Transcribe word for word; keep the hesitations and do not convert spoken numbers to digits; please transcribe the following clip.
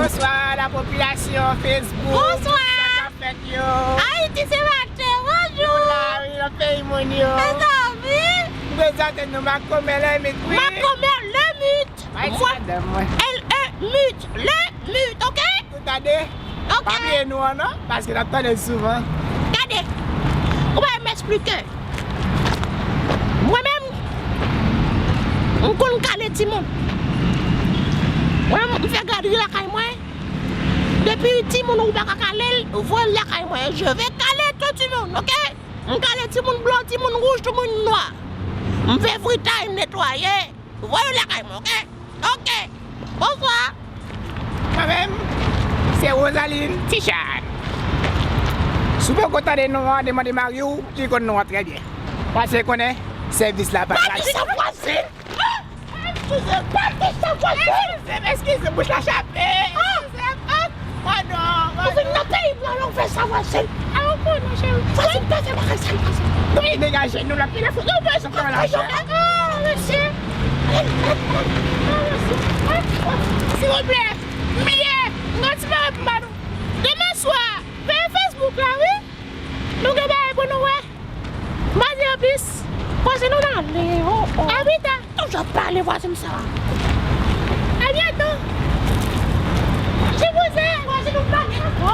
Bonswa, la popilasyon Facebook. Bonswa. Sa k ap fèt yo? Ayiti se maten, bonjou. Nou la, wi, nan peyi moun yo. Mezanmi. M prezante nou Makomè Lèmit, wi. Makomè Lèmit. Mwen, L E Mut, Lèmit, ok? Nou tande? Ok. Pa bliye nou an non, paske n ap tande souvan. Gade, ou pa m eksplike. Mwen menm, m konn kale timoun. Mwen menm, m fè gadri lakay mwen. Depi timoun ou pa ka kale l, voye l lakay mwen. Je vais caler tout timoun, ok? M kale timoun blan, timoun wouj, timoun nwa. M fè fritay, netwaye. Voye l lakay mwen, ok? Ok. Bonswa. Mwen menm, se Rosaline Tichard. Si w poko tande non an, demande mari w, li konn non an trè byen. Paske konnen, sèvis la pa gratis. Pati sa vwazin! Eskize, pati sa vwazin! Eskize, eskize, bouch la chape! Eskize! Oh non, oh non! Ou vin nan peyi blan la, ou fè sa vwazin! Ah, ou konnen, cheri. Vwazin, pase bagay sa, vwazin! Non, e degaje nou la, pi la fò. Non, pa janm fè la. Ah, mesye! Ah, mesye! Silvouplè, m bliye, m gen ti bagay pou m ba nou. Demen swa, veye Facebook la, wi. Nou gen bagay pou nou wè. M pa di anplis. Vwazin, nou ale, oh, oh. A pita. Toujou ap pale vwazin sa. A byento. Sipoze vwazin nou pale ankò.